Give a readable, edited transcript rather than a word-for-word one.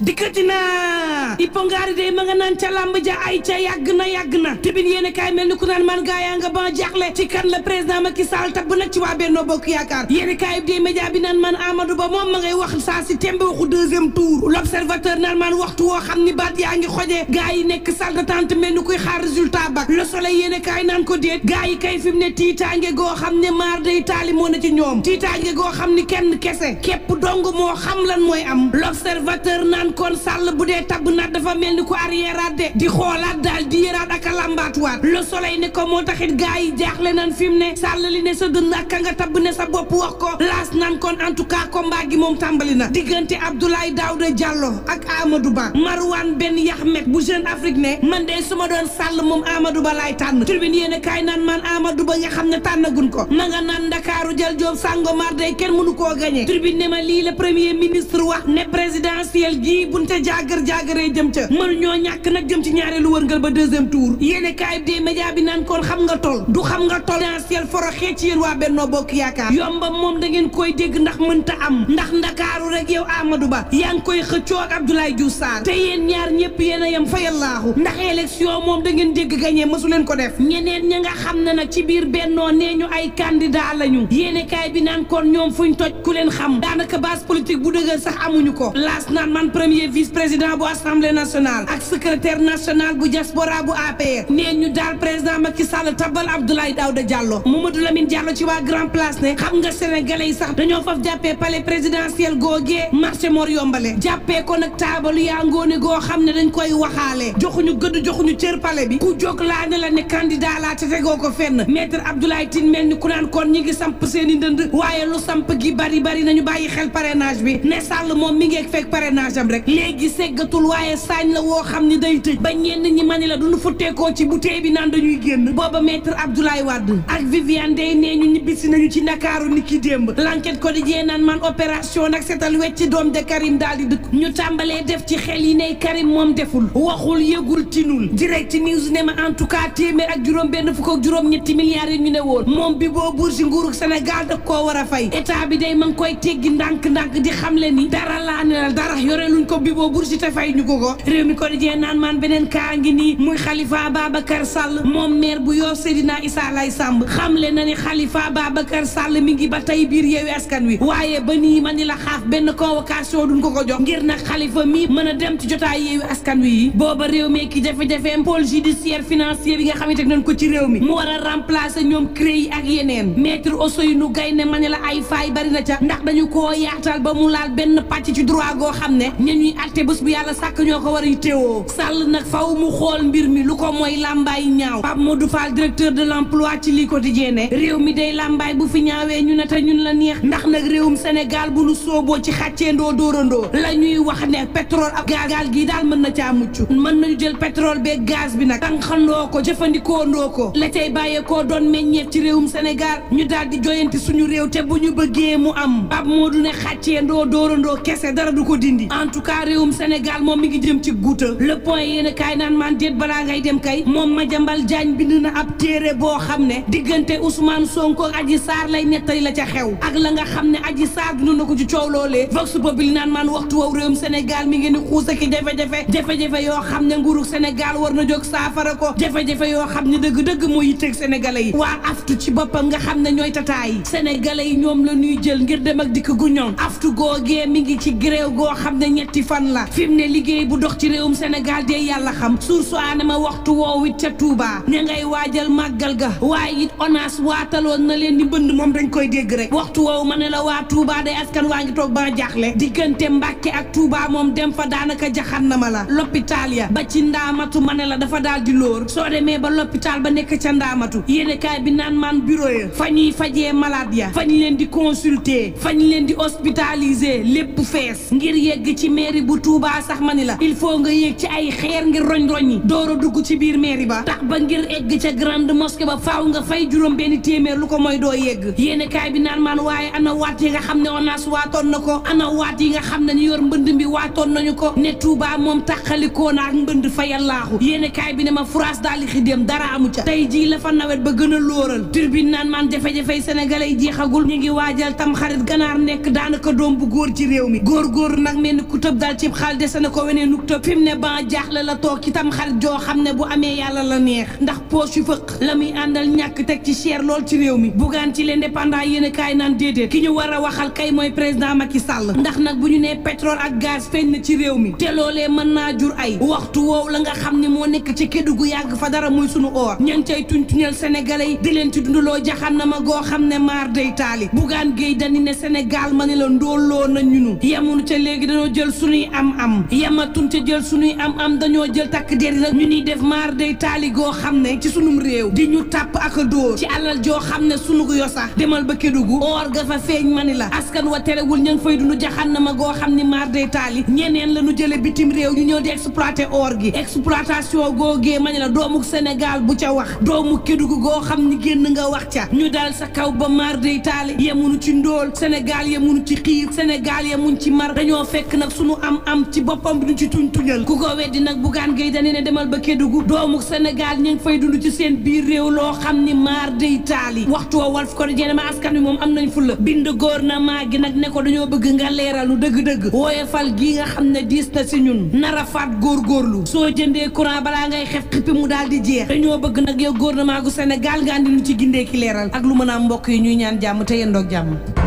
dikkati na ipongaari day ma nga naan ca lamb ja ay ca yàgg na tribune yéen kaay mel ni ku naan man gaa yaa nga ba jaaxle ci kan la président Macky Sall tabb nag ci waa Benno Bokk Yaakaar yéen kaay bi média bi naan man Amadou Ba moom ma ngay wax saa si tembe waxu deuxième tour l'observateur naan man waxtu woo xam ni baat yaa ngi xoje gaa yi nekk salle d'attente mel ni kuy xaar résultat ba le soleil yéen kaay naan ko déet gaa yi kay fi mu ne tiitaange goo xam ne maar day taali moo na ci ñoom tiitaange goo xam ni kenn kese képp dong moo xam lan mooy am l'observateur naan kon Sall bu dee tabb nag dafa mel ni ku arrière de di xoolaat daal di yëraat ak a lambaatuwaat le soleil ne ko moo taxit gaa yi jaaxle nan fi mu ne Sall li ne sa dënn ak ka nga tabb ne sa bopp wax ko laas nan kon en tout cas combat gi moom tàmbali na diggante Abdoulaye Daouda Diallo ak Amadou Ba Marwan Ben Yahmed bu Jeune Afrique ne man de su ma doon Sall moom Amadou Ba laay tànn tribune yéen kaay naan man Amadou Ba nga xam ne tànnagun ko ma nga naan Ndakaaru jël Joob Sangomar day kenn mënu koo gagné tribune ne ma lii la premier ministre wax ne présidentiel gi bunte jaagaree jëm ca mënu ñoo ñàkk nag jëm ci ñaareelu wërngal ba deuxième tour yéen kaay bi média bi naan kon xam nga tol du xam nga tol présidentiel foroxee ci yéen waa Benno Bokk Yaakaar yomba moom da ngeen koy dégg ndax mënta am ndax Ndakaaru rek yow Amadou Ba yaa ngi koy xëccoo ak Abdoulaye Diouf Sarr te yéen ñaar ñëpp yéen a yem fa yallaahu ndax élection moom da ngeen dégg gagné mësu leen ko def ñeneen ña nga xam ne nag ci biir Benno nee ñu ay candidat lañu yéen kaay bi naan kon ñoom fuñ toj ku leen xam daanaka base politique bu dëgër sax amuñu ko laas naan man premier vice président bu assemblée nationale ak secrétaire national bu diaspora bu APR nee ñu daal président Macky Sall tabal Abdoulaye Daouda Diallo Mamadou Lamine Diallo ci waa Grand Place ne xam nga sénégalais yi sax dañoo faf jàppee palais présidentiel googee marché Mor Yombale jàppee ko nag taabalu yaa ngoone goo xam ne dañ koy waxaale joxuñu gëdd joxuñu cër palais bi ku jóg laa ne la ne candidat laa te tegoo ko fenn maître Abdoulaye Tine mel ni ku naan kon ñi ngi samp seeni ndënd waaye lu samp gi bari nañu bàyyi xel parrainage bi ne Sall moom mi ngi fekk parrainage am rek léegi seggatul waaye saañ la woo xam ni day tëj ba ñenn ñi mani la duñu futteekoo ci bouteille bi naan dañuy génn booba maître Abdoulaye Wade ak Viviane Dey nee ñu ñibbisi nañu ci Ndakaaru niki démb l'enquête quotidien naan man opération nag seetal wecc doom de Karim daal di dëkk ñu tàmbalee def ci xel yi ne Karim moom deful waxul yëgul tinul direct news ne ma en tout cas téeméer ak juróom benn fukk ak juróom ñetti milliards yi ñu ne woon moom bi boo buur si nguuru Sénégal daf koo war a fay état bi day ma ngi koy teggi ndànk-ndànk di xam le ni dara laa ne la dara yore luñ ko bi boo buur si te fay ñu ko réew mi quotidien naan man beneen kaa ngi nii muy Khalifa Babacar Sall moom maire bu yoo Seydina Issa Lay Samb xamle na ni Khalifa Babacar Sall mi ngi ba tey biir Yewwi Askan Wi waaye ba nii ma ni la xaaf benn convocation duñ ko jox ngir nag Khalifa mi mën a dem ci jotaay Yewwi Askan Wi yi booba réew mi ki jafe-jafe pôle judiciaire financier bi nga xamante ne nañ ko ci réew mi mu war a remplacer ñoom CREI ak yeneen maître Ousseynou Gaye ne ma ni la ay faay bari na ca ndax dañu koo yaatal ba mu laal benn pàcc ci droit goo xam ne ña ñuy atte bés bu yàlla sàkk ñoo ko war a teewoo Sall nag faw mu xool mbir mi lu ko mooy làmbaay ñaaw Pape Modou Fall directeur de l'emploi ci li quotidien ne réew mi day làmbaay bu fi ñaawee ñu ne te ñun la neex ndax nag réewum Sénégal bu nu sooboo ci xàcceendoo dóorandoo la ñuy wax ne pétrole ak gaal gi daal mën na caa mucc mën nañu jël pétrole beeg gaz bi nag tànqandoo ko jëfandikoondoo ko la cay bàyyeekoo doon meññeef ci réewum Sénégal ñu daal di joyanti suñu réew te bu ñu bëggee mu am Pape Modou ne xàcceendoo dóorandoo kese dara du ko dindi en tout cas réewum Sénégal moom mi ngi jëm ci guuta le point yéen kaay naan man déet balaa ngay dem kay moom Madiambal Diagne bind na ab téere boo xam ne diggante Ousmane Sonko ak Adji Sarr lay nettali la ca xew ak la nga xam ne Adji Sarr dund na ko ci coow loolee Vox Populi naan man waxtu wow réewum Sénégal mi ngi ni xuus ak jafe-jafe yoo xam ne nguuru Sénégal war na jóg saafara ko jafe-jafe yoo xam ne dëgg-dëgg moo yitteeg sénégalais yi waa aftu ci boppam nga xam ne ñooy tataay yi sénégalais yi ñoom la ñuy jël ngir dem ak dikk gu ñoŋ aftu googee mi ngi ci gréew goo xam ne ñetti fan la fi mu ne liggéey bu dox ci réewum Sénégal de yàlla xam source anama waxtu woow it ca Touba ña ngay waajal màggal ga waaye it ONAS waataloon na leen di mbënd moom dañ koy dégg rek waxtu woow ma ne la waa Touba day askan waa ngi toog ba jaaxle diggante Mbàkke ak Touba moom dem fa daanaka jaxan na ma la l'hôpital ya ba ci ndaamatu ma ne la dafa daal di lóor soo demee ba l'hôpital ba nekk ca ndaamatu yéene kaay bi naan man bureau ya fa ñuy fajee malade ya fa ñu leen di consulter fa ñu leen di hospitaliser lépp fees ngir yegg ci mairie bu Touba sax ma ni la il faut nga yéeg ci ay xeer ngir roñ-roñ yi door a dugg ci biir mairie ba tax ba ngir egg ca grande mosquée ba faaw nga fay juróom benn téeméer lu ko mooy doo yegg yéene kaay bi naan man waaye ana waat yi nga xam ne ONAS waatoon na ko ana waat yi nga xam ne ñu yor mbënd mi waatoon nañu ko ne Touba moom taxalikoo na ak mbënd fa yàllaaxu yéene kaay bi ne ma France daal di xidéem dara amu ca tey jii la fa nawet ba gën a lóoral turbine naan man jafe-jafey sénégalais yi jeexagul ñu ngi waajal tam xarit ganaar nekk daanaka doom bu góor ci réew mi góor nag mel ni ku tëb dal ci xal dese na ko wenee nuk tëb fi mu ne ban jaaxle la toog ci tam xarit joo xam ne bu amee yàlla la neex ndax poche yu fëq la muy àndal ñàkk teg ci cher lool ci réew mi bugaan ci l'indépendant yéen a kaay naan déedéet ki ñu war a waxal kay mooy président Macky Sall ndax nag bu ñu nee pétrole ak gaz feeñ na ci réew mi te loolee mën naa jur ay waxtu woow la nga xam ne moo nekk ci Kédougou yàgg fa dara muy sunu or ña ngi cay tuñ-tuñal sénégalais yi di leen ci dundaloo jaxannama goo xam ne maar day taali bugaan géey dani ne Sénégal ma ne la ndóolloo na ñunu yemunu ca léegi dañoo jël sunuy am yematun ca jël sunuy am dañoo jël takk der nag ñu ñuy def maar day taali goo xam ne ci sunum réew di ñu tàpp ak a dóor ci alal joo xam ne sunu yo sax demal ba Kédougou or ga fa feeñ ma ni la askan wa terewul ña ngi fay dund jaxannama goo xam ni maar day taali ñeneen la ñu jële bitim réew ñu ñëw di exploiter or gi exploitation googee ma ni la doomu Sénégal bu ca wax doomu Kédougou goo xam ni génn nga wax ca ñu dal sa kaw ba maar day taali yemunu ci ndóol Sénégal yemunu ci xiif Sénégal yemuñ ci mar dañoo fekk nag sunu am ci boppam bi ñu ci tuñ-tuñal ku ko weddi nag Bougane Gueye Dany ne demal ba Kédougou doomu Sénégal ñu ngi fay dund ci seen biir réew loo xam ni maar day taali waxtu wa Walf Quotidien ma askan wi moom am nañ fulla bind gouvernement gi nag ne ko dañoo bëgg nga leeral nu dëgg-dëgg wooyefal gi nga xam ne diis na si ñun nara faat góorgóorlu soo jëndee courant balaa ngay xef xippi mu daal di jeex dañoo bëgg nag yow gouvernement gu Sénégal nga andi nu ci gindee ki leeral ak lu mën a mbokk yi ñuy ñaan jàmm te yendoog jàmm